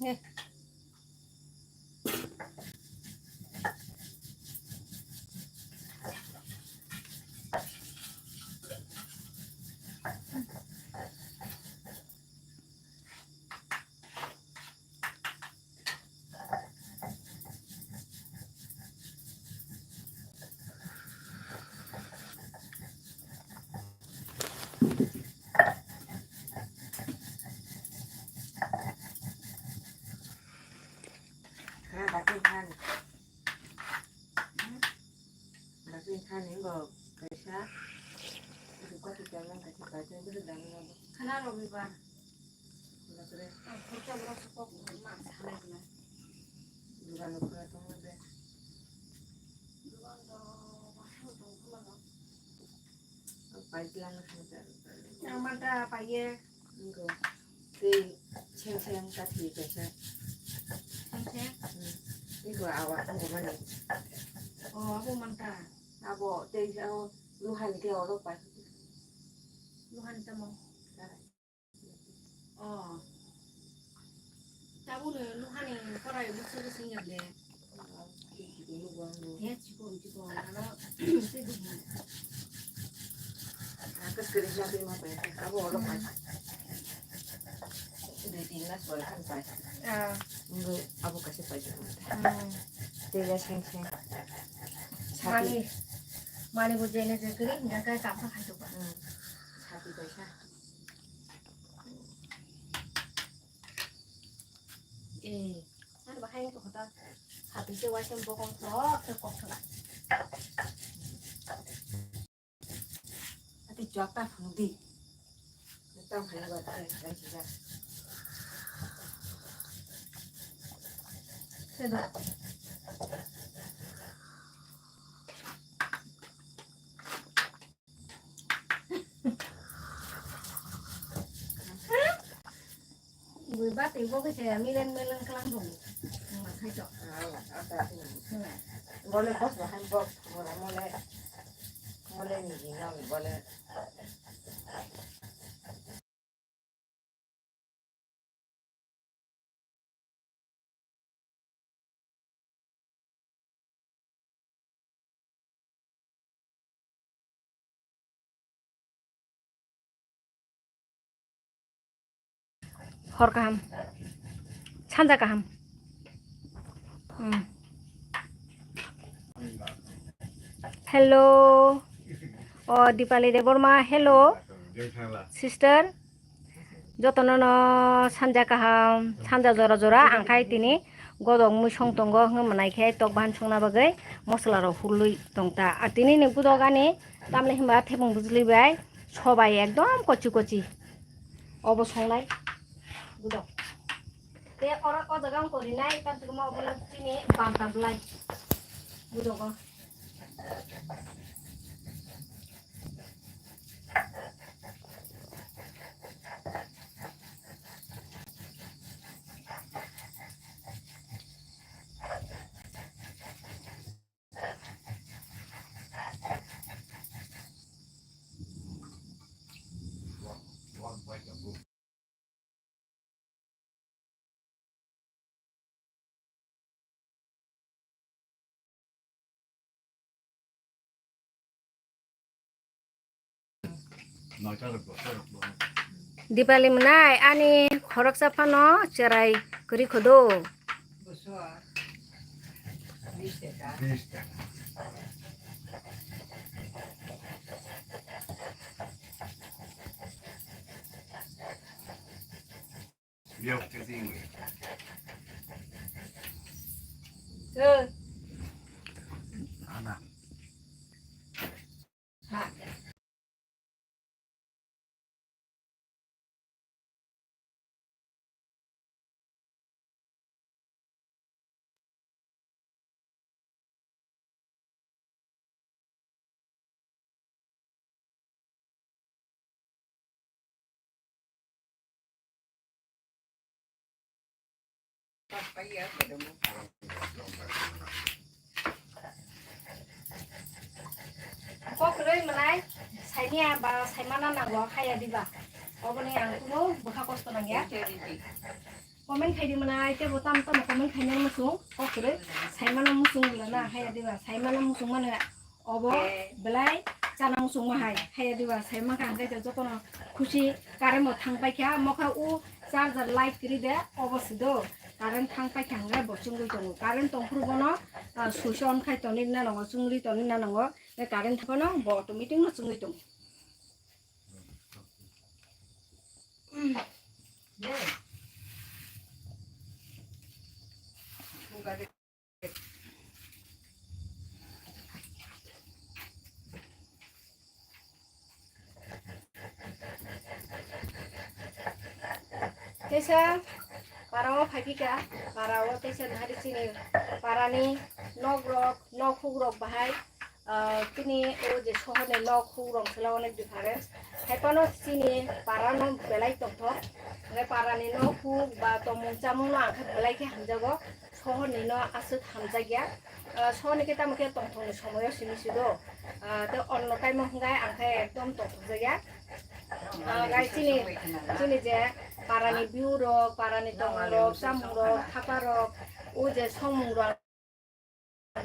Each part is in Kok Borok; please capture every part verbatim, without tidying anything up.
Kha, bakwi kha ni. Bakwi kha ni bo kaisa. Buka tu jangan kaki kaki tu dah ni. Khana robibar. Bakre. Khoroksa borok se kok ma sanai kna. Dugan nukha tong de. Dugan do bahai tong khama no. Pai lang kha ta. Ang manta paiye. Ngo. Tei seng seng kathi kaisa. Seng seng? Hmm. Ngo awa ngo mani. Oh, abo manta. Abo tei abo luhani ke oro pai. Luhani tamo. Karai. Oh. Tabukni luhani korai bwswk bwswk wngya de. He chikon chikon aro tei buhi. Abo oro pai. Dui tin mas pore khan pai. Ah. Abo kaisa pai. Hmm. Tei ya seng seng. Mani, mani bo jene je kri, hingka khe kapsa khai tongkha. Hmm. Sati kaisa. Eh, ano bahai wngkha hoda. Hati se waisa bokong tho, tei kok tho. Ati chwak ta phung di. Tam hai ba ta hai sida. Sedo. Bui bati bo khe milen milen klang bo. Ma khai to. Bole bos bahai bos mole mole mole ni ni bole. Hor kaham. Sanja kaham. Hmm. Hello. O Dipali Debbarma, hello. Sister. Jotono no sanja kaham, sanja jora jora, ang khai tini godok mui song tongo, hwnwi mwnai khe tok bahan songna bagwi mosola rok hulwi tong ta. A tini ni godok ani tamle hwnba thepung bujli bai sobai ekdom kochi kochi obo songnai godok. Te oro o jaga wng korinai, tam tini obo chini banta bwlai godogo. Dipali mwnai ani khoroksa phano cherai kwrwi khodo. Kok kwrwi mwnai, saimanya ba saimana nango, haya diba. Oboni ang kunu bwkha kosto nangya. Comment khai di mana, ai tebo tam tam comment khai nang musung, kok kwrwi, sai mana musung bwla na, haya diba, sai mana musung mana, obo belai chana musung ma hai, haya diba, sai ma kha hwnkhe jotono khusi, current bo thang pai kha, mokha u charger light kwrwi de, obo se do, current thang pai kha hwnkhe bo chungwi tongo, current tong phuru bono, ah, switch on khai toni na nango, chungwi toni na nango, current thang phano bo automatic no chungwi tongo. Teisa para o phaikha, para o teisa nahari chini para ni nok rok, nok huk rok bahai. Ah, chini o je sohor ni nok huk rong sela onek difference. Hai phano chini para no belai tongthok. Hwnkhe para ni nok huk ba tongmung chamung no ang khe belai khe hamjago. Sohor ni no aswk hamjakya. Ah, sohor ni khe tamo khe tongthok ni somoi o simi si do. Ah, tei onno kaimung hwnkhe ang khe ekdom tongthok jakya. Ah, gai chini, chini je para ni view rok, para ni tongmung rok, chamung rok, thapa rok, o je songmung rok.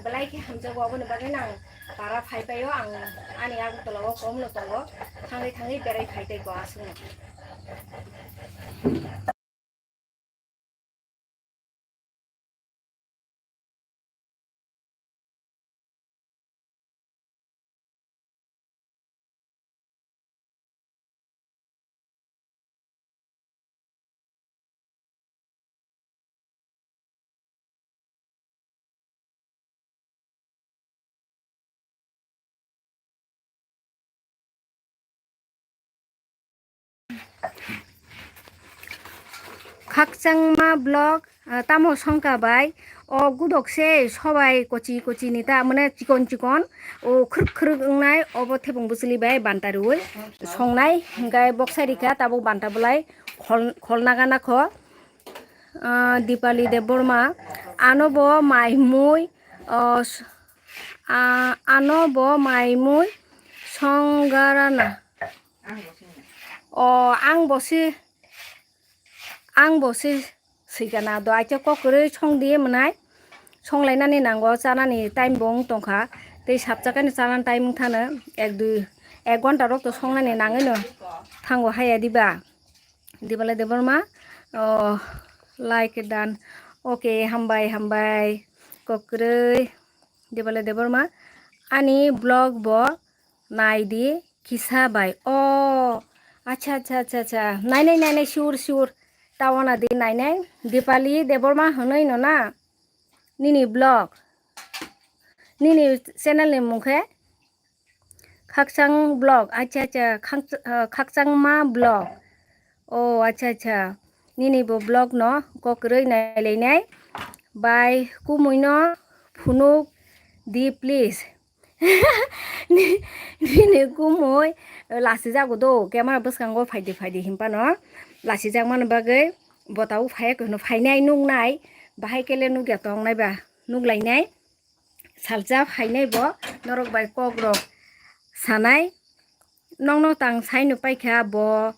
Belai khe hamjago, aboni bagwi nang para phai paio, ang ani Agartala o kom no tongo, thangwi thangwi berai phai tei bo aswkno. Khakchangma vlog, ah, tamo songkha bai, o gudok se sobai kochi kochi ni ta, mane chikon chikon, o khwrwk khwrwk wngnai, obo thebong bwchwli bai banta rwui songnai, hwnkhe boksa rikha tabuk banta bwlai khol, khol naga nakho. Ah, Dipali Debbarma, ano bo mai mui, oh, s-, ah, ano bo mai mui songgarana. Oh, ang bo si, ang bo si swikana do, acha kok kwrwi song di mwnai. Songlainani nango, chanani time bo wng tongkha. Tei sapchakani chanani time wng thano, ek dui, ek ghonta rok to songnani nangwi no thango haya diba. Dipali Debbarma, oh, like dan. Okay, hambai, hambai. Kokroi. Dipali Debbarma. Ani vlog bo nai di kisa bai. Oh, acha, acha, acha, acha. Nai, nai, nai, nai, sure, sure. Tawana di nai, nai. Dipali Debbarma hwnwi no na. Nini vlog. Nini channel ni mung khe? Khakchang vlog, acha, acha, khang-, ah, Khakchangma vlog. Oh, acha, acha. Nini bo vlog no kokroi nailainai. Bai kumui no phunuk di, please. Ni-, nini kumui lasijago do, camera bwskango phaidi phaidi hinphano. Lasijakmani bagwi botao phaiya kwno phainai nuknai. Bahai kele nukya tongnai ba, nuklainai. Salsa phainai bo, norok bai kok rok sanai. Nokno tang saino paikha bo,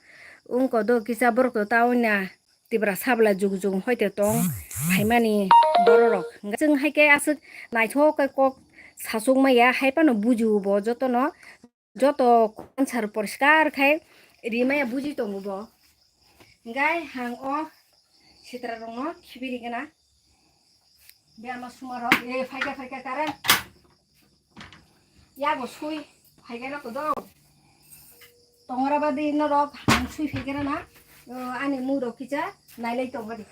wngko do kisa borok to taoina Tiprasa bwla jug jug hoite tong phaimani bororok. Hwnkhe chwng hai khe aswk naithok khe kok sachuk maya, hai phano bujio bo jotono. Joto answer poriskar khai rimaya buji tongo bo. Hingkai hang o sitra rokno khibi rigena. Be ama suma rok, e, phaika, phaika, current. Yago sui, phaika rok do. Tongora badi norok, ang sui phaikera na. O, ani mui rok kisa, nailai tongori.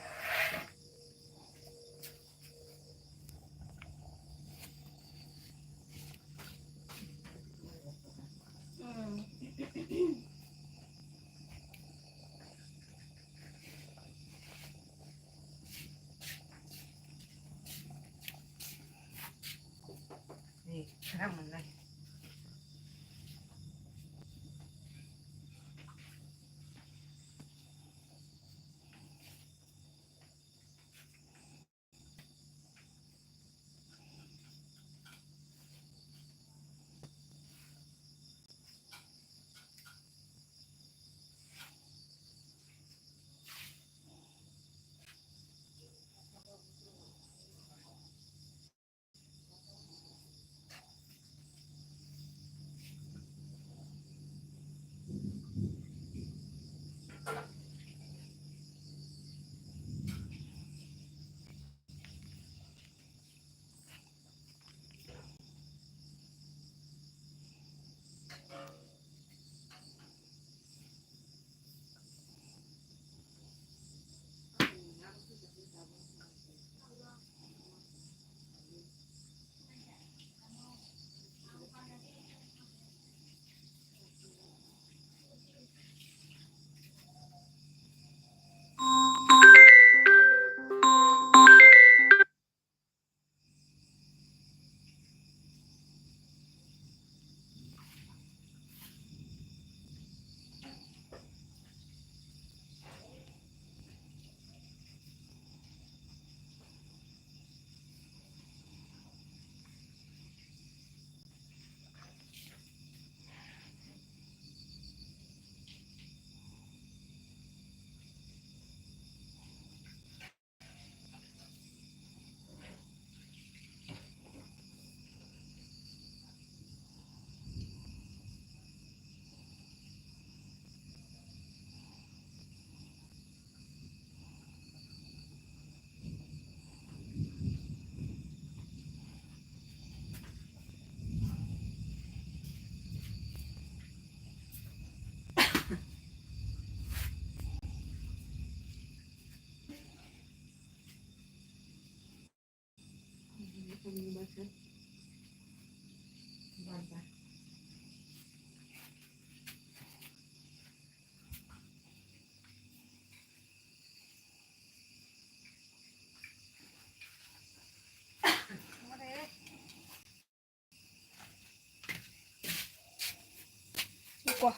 Iko,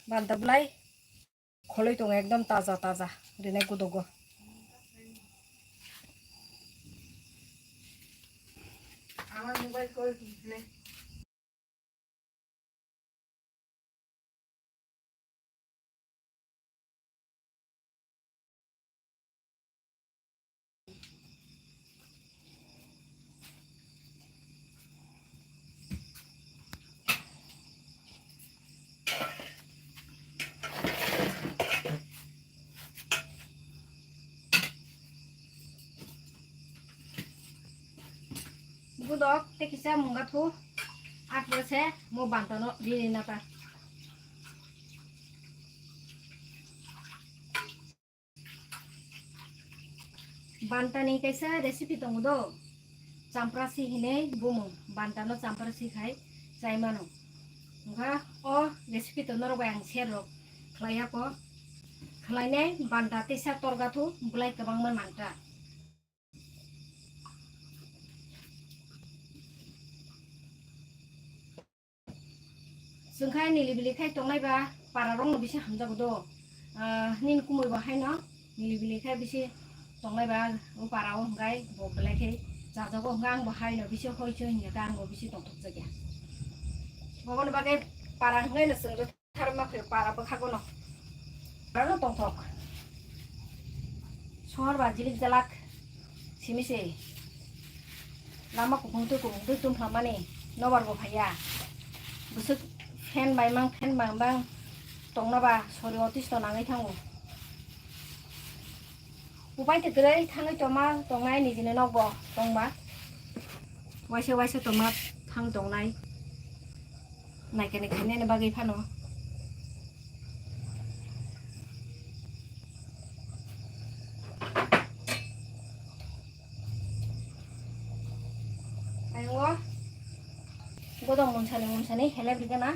banta bwlai kholoi tongo, ekdom taja taja, rinai kudogo. Budok tei kisa munga thu, atlo se mo bantano rini nata. Bantani kaisa recipe tongo do, champrasi hinwi bumung, bantano champrasi khai chai mano. Wngkha o recipe to norok bai ang share rok khlai ya ko. Khlainai banta teisa torga thu bwlai kwbangma manta. Chwng khai nili bili khai tongnai ba para rok no bisi hamjago do. Ah, nini kumui bo haino nili bili khai bisi tongnai ba o para o hwnkhe bo belai khai chajago hwnkhe ang bo haino bisi hoi choi hinya khe ang bo bisi tongthok jakya. Obono bagwi para hwnkhe no chwng. Tharma khe para bwkhago no. Para no tongthok. Sohor ba jilik jalak simi se. Lama kuphung twi kuphung twi tumphla mani nobar bo phaiya. Bwswk fan bai mang fan bang bang tongna ba sori otisto nangwi thango. Upai twi kwrwi thangwi tongma tongnai nijini nokbo tongba. Waisa waisa tongma thang tongnai. Naikani khainani bagwi phano. Ayungo godong munsani munsani helep rigana.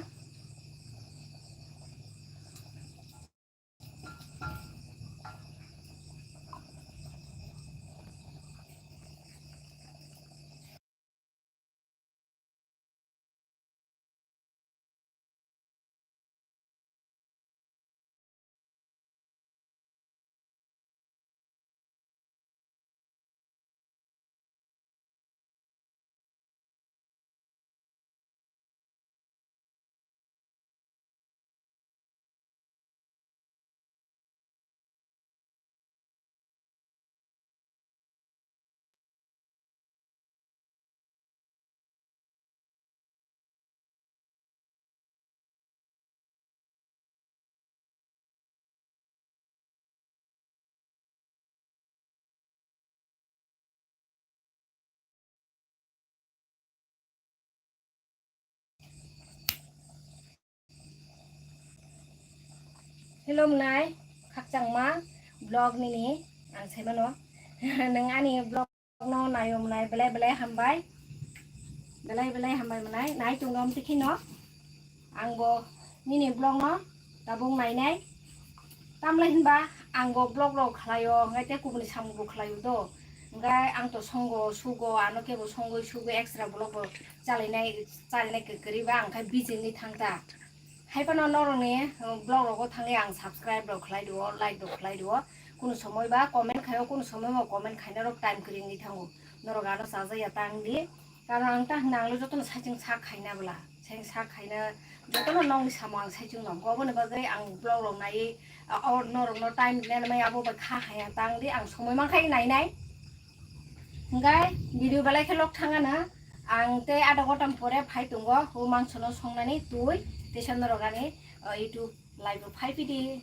Hello mwnai, khakchangma vlog nini ang sai mano. Nwng ani vlog no naiyum nai belai belai hambai. Belai belai hambai mwnai. Nai tongnom tikhi no. Ang bo nini vlog no tabuk nainai. Tamle hinba ang bo vlog rok khlaio, hwnkhe te kubuni samung bo khlaio do. Hwnkhe ang to songo sugo, ano kebo songoi sugo extra vlog bo chalainai, chalainai kwrwi ba ang khai bijing ni thangta. Hai phano norokni, uh, vlog rogo thangwi ang subscribe rok khlai dio, like rok khlai dio. Kuno somoi ba comment khaio, kuno somoi bo comment khaina rok time kwrwi wngwi thango. Norok ano chajakya tang di. Karon ang ta hwnna ang jotono saichung sak khaina bwla. Saichung sak khaina jotono nokni samung ang saichung nong. Oboni bagwi ang vlog rok naiwi, uh, or norokno time rwna nai abo bai kha haya tang di. Ang somoi man khai nainai. Hwnkhe video belai khe lok thangana. Ang tei adha ghonta pore phai tongo, o mangsono songnani twi, teisa norok ani, o, YouTube live o phai phidi.